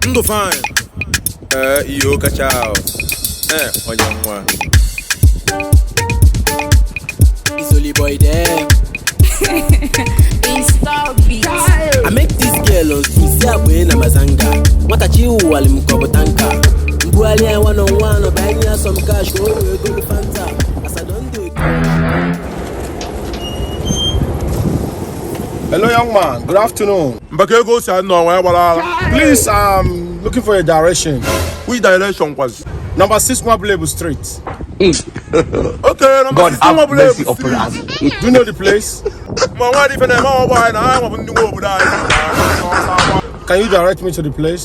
Ndụ fine. Ee, iyo kacha ahụ. Ee, onye nwa. It's only boy there. Install beat. I make this girl on street, say akpụ na mazanga. Nwata chi wụwalị m ka ọ bụ tanka. Mbugharị ya one on one, banye ya some cash ka o wee golu Fanta. As I don dey Hello, young man. Good afternoon. Mbaka ego si anọ nwa ya gbara ala. Please, I'm looking for a direction. Which direction kwazi? Number 6 Nwabulebo Street. Okay, number God 16 have Nwabulebo mercy upon Street. us. Do you know the place? Ma nwa dị ife na-eme ọgbọ anyị na anyị nwabụ ndị nwe obodo anyị. Can you direct me to the place?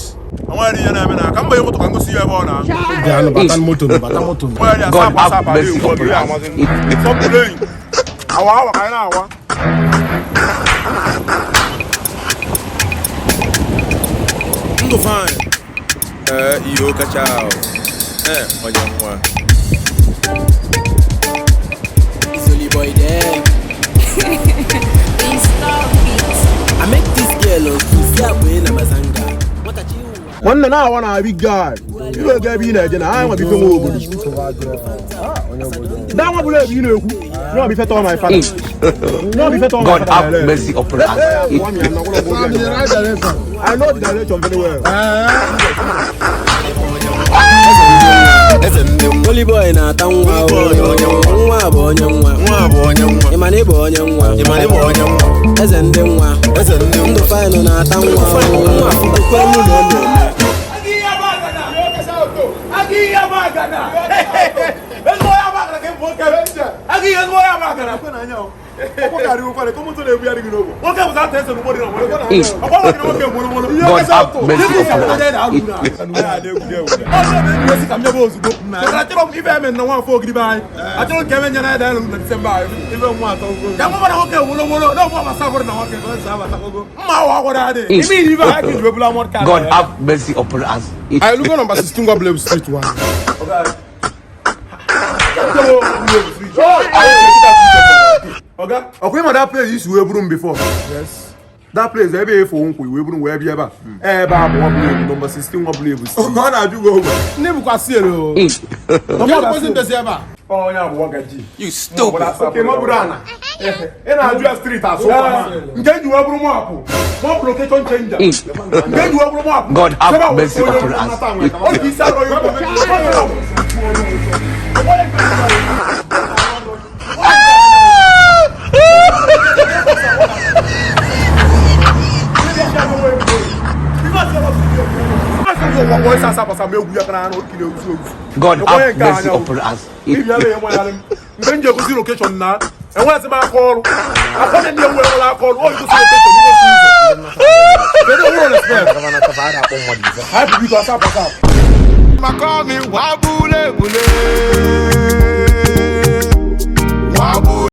Nwa dị ihe na-eme na ka mba moto ka ngosi ya ebe ọ na. Yeah, no, bata moto, no, bata moto. Nwa dị God asapụ have asapụ adị mercy ugbu a upon ya us. amazi. Sọpụrụ enyi. Awa awa ka anyị na-awa. Ndụ fine. Ee, iyo kacha ahụ. Ee, onye nwa. It's only boy there. Install beat. I make this girl on street, say akpụ na mazanga. Nwata chi wụwalị Nwanne na-awa na big guy. Iwe ga ebe ị na-eje na anyị nwa bụ ife nwe obodo. Da nwa bụla ebe ị na-ekwu. Nwa bụ ife tọọ my father. Nwa bụ ife tọọ my God father. have mercy upon us. I know the direction very well. Holy boy na-ata nwa o. Nwa bụ onye nwa. Nwa bụ onye nwa. Ị ma na ị bụ onye nwa. Ị ma na ị bụ onye nwa. Eze ndị nwa. Eze ndị nwa. Ndụ fine na-ata nwa o. Nwa afụgokwelu na ọ na-eme. God have mercy upon us. God have mercy upon us. I look on number 16 Nwabulebo Street 1. Oga, ọkwa ịma that place isi wee buru m before? Yes. That place ebe efo nkwụ wee buru m wee bịa ebe a. Ebe a bụ Nwabulebo, number 16 Nwabulebo Street. Ọ na-ajụ gị ogbe. Nne bụkwa siere o. Onye bụkwazị ndezi ebe a? Onye abụ Wagaji. You stupid. Okay, ma bụrụ ana. Ị na-ajụ ya street asụ. Nke ji wee bụrụ mapụ. Mapụ location changer. Nke ji wee bụrụ mapụ. God have mercy upon us. Ọ dị isi arọ ya. God have mercy upon us. Mgbe m ji egosi lokeshọn na enweghịzi m aka ọrụ aka ndị enwere nwere aka ọrụ o gosi lokeshọn igosi ụzọ kedu ụlọ respect ha biko asap asap. Makọmi wabulebule. Wabulebule.